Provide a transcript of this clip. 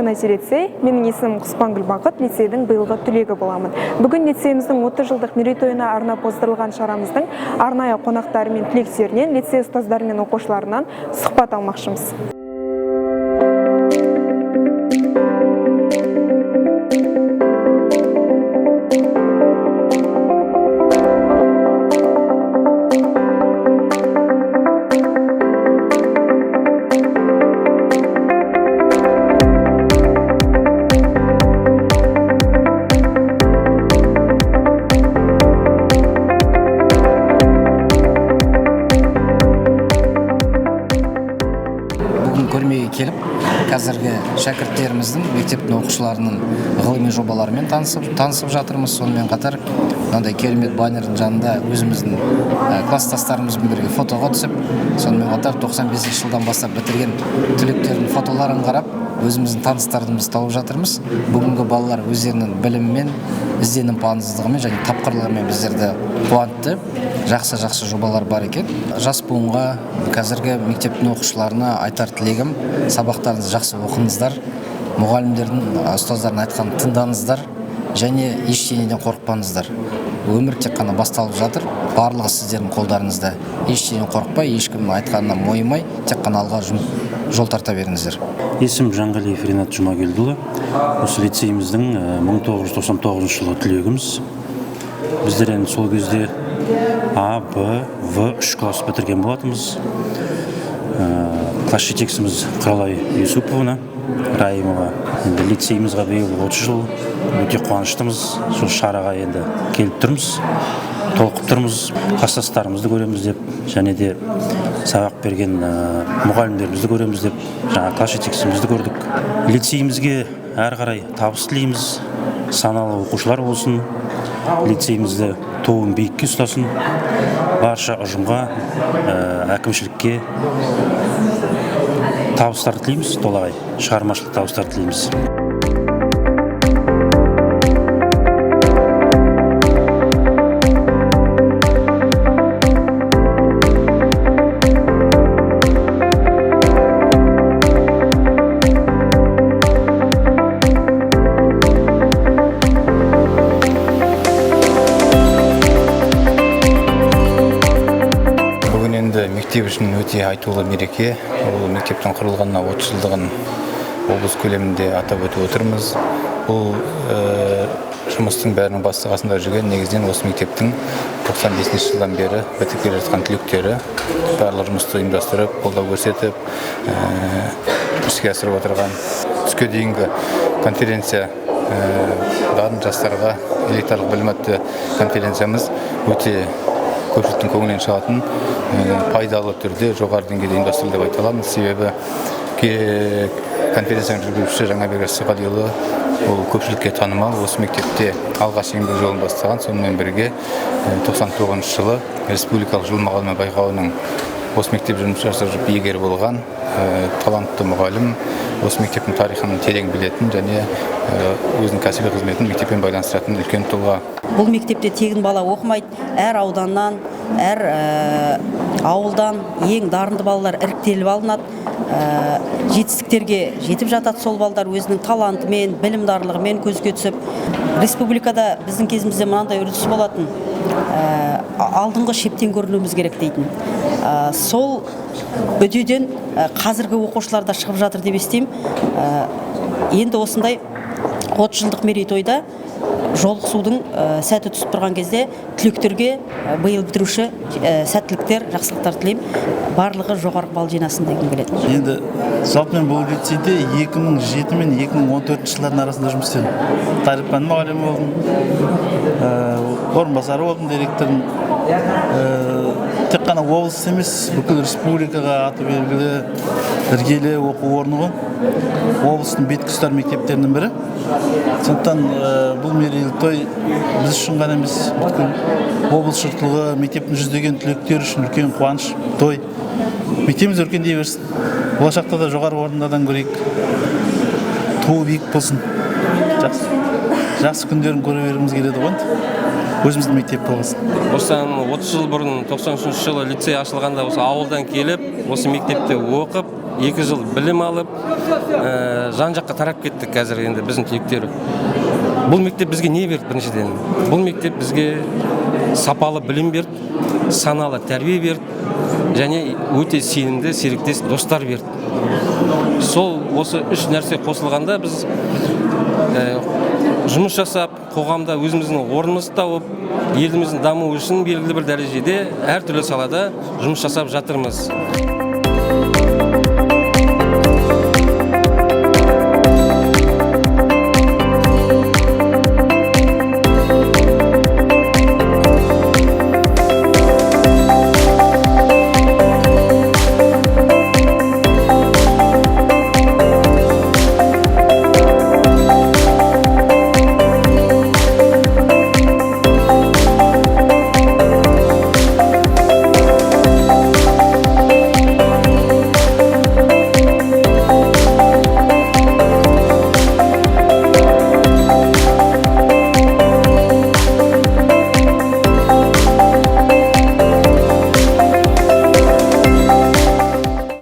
Афанасий лицей. Менің есімім Құспангүл Бақыт, лицейдің биылғы түлегі боламын. Бүгін лицейіміздің 30 жылдық мерейтойына арнап оздырылған шарамыздың арнайы қонақтары мен түлектерінен, лицей ұстаздары мен оқушыларынан сұхбат алмақшымыз. Бүгін көрмеге келіп, қазіргі шәкірттеріміздің, мектептің оқушыларының ғылыми жобаларымен танысып жатырмыз. Сонымен қатар мынандай керемет баннердің жанында өзіміздің класстастарымызбен бірге фотоға түсіп, сонымен қатар 95 жылдан бастап бітірген түлектердің фотоларын қарап, өзіміздің таныстарымызды тауып жатырмыз. Бүгінгі балалар өздерінің білімімен, ізденімпаздығымен және тапқырлығымен біздерді қуантты. Жақсы-жақсы жобалар бар екен. Жас буынға, қазіргі мектептің оқушыларына айтар тілегім: сабақтарыңызды жақсы оқыңыздар, мұғалімдердің, ұстаздардың айтқанын тыңдаңыздар және ештеңеден қорықпаңыздар. Өмір тек қана басталып жатыр, барлығы сіздердің қолдарыңызда. Ештеңеден қорықпай, ешкімнің айтқанына мойымай, тек қана алға жол тарта беріңіздер. Есімім Жанғалиев Ринат Жұмагелдіұлы. Осы лицейіміздің 1999 жылғы түлегіміз. Біздер енді сол кезде А, Б, В 3 класс бітірген болатынбыз. Класс жетекшіміз Құралай Юсуповна Райымова. Енді лицейімізге биыл 30 жыл, өте қуаныштымыз. Сол шараға енді келіп тұрмыз, толқып тұрмыз, класстастарымызды көреміз деп, және де сабақ берген мұғалімдерімізді көреміз деп, жаңа класс жетекшімізді көрдік. Лицейімізге әрі қарай табыс тілейміз, саналы оқушылар болсын, лицейімізді туын биікке ұстасын, барша ұжымға, әкімшілікке табыстар тілейміз, толағай шығармашылық табыстар тілейміз. Бүгін енді мектеп үшін өте айтулы мереке. Ол мектептің құрылғанына 30 жылдығын облыс көлемінде атап өтіп отырмыз. Бұл жұмыстың бәрінің басты қасында жүрген негізінен осы мектептің 95 жылдан бері бітіп келе жатқан түлектері барлық жұмысты ұйымдастырып, қолдау көрсетіп, іске асырып отырған. Түске дейінгі конференция, дарын жастарға элитарлық білім атты конференциямыз өте көпшіліктің көңілінен шығатын, пайдалы түрде жоғары деңгейде ұйымдастырылды деп айта аламыз. Себебі конференцияның жүргізушісі Жаңабек Рысқалиұлы ол көпшілікке танымал, осы мектепте алғаш еңбек жолын бастаған, сонымен бірге 99 жылы республикалық жыл мұғалімі байқауының осы мектеп жұмыс жасап жүріп иегері болған, талантты мұғалім, осы мектептің тарихын терең білетін және өзінің кәсіби қызметін мектеппен байланыстыратын үлкен тұлға. Бұл мектепте тегін бала оқымайды, әр ауданнан, әр ауылдан ең дарынды балалар іріктеліп алынады. Жетістіктерге жетіп жатады сол балдар өзінің талантымен, білімдарлығымен көзге түсіп. Республикада біздің кезімізде мынандай үрдіс болатын, алдыңғы шептен көрінуіміз керек дейтін. Сол үдеден қазіргі оқушылар да шығып жатыр деп естимін. Енді осындай 30 жылдық мерейтойда жолықсудың сәті түсіп тұрған кезде түлектерге биыл бітіруші сәттіліктер, жақсылықтар тілеймін. Барлығы жоғарғы балл жинасын дегім келеді. Енді жалпы мен бұл лицейде 2007 мен 2014 жылдардың арасында жұмыс істедім. Тарих пәні мұғалімі болдым, орынбасары болдым директордың. Тек қана облыс емес, бүкіл республикаға аты белгілі іргелі оқу орны ғой. Облыстың беткі ұстар мектептерінің бірі. Сондықтан бұл мерейлі той біз үшін ғана емес, бүткіл облыс жұртшылығы, мектептің жүздеген түлектері үшін үлкен қуаныш той. Мектебіміз өркендей берсін. Болашақта да жоғары орындардан көрейік. Туы биік болсын. Жақсы күндерін көре бергіміз келеді ғой енді. Өзіміздің мектеп болғасын. Осыдан 30 жыл бұрын, 93 жылы лицей ашылғанда осы ауылдан келіп, осы мектепте оқып, 2 жыл білім алып, жан жаққа тарап кеттік. Қазір енді біздің түлектер, бұл мектеп бізге не берді? Біріншіден, бұл мектеп бізге сапалы білім берді, саналы тәрбие берді және өте сенімді серіктес достар берді. Сол осы үш нәрсе қосылғанда, біз жұмыс жасап, қоғамда өзіміздің орнымызды тауып, еліміздің дамуы үшін белгілі бір дәрежеде әртүрлі салада жұмыс жасап жатырмыз.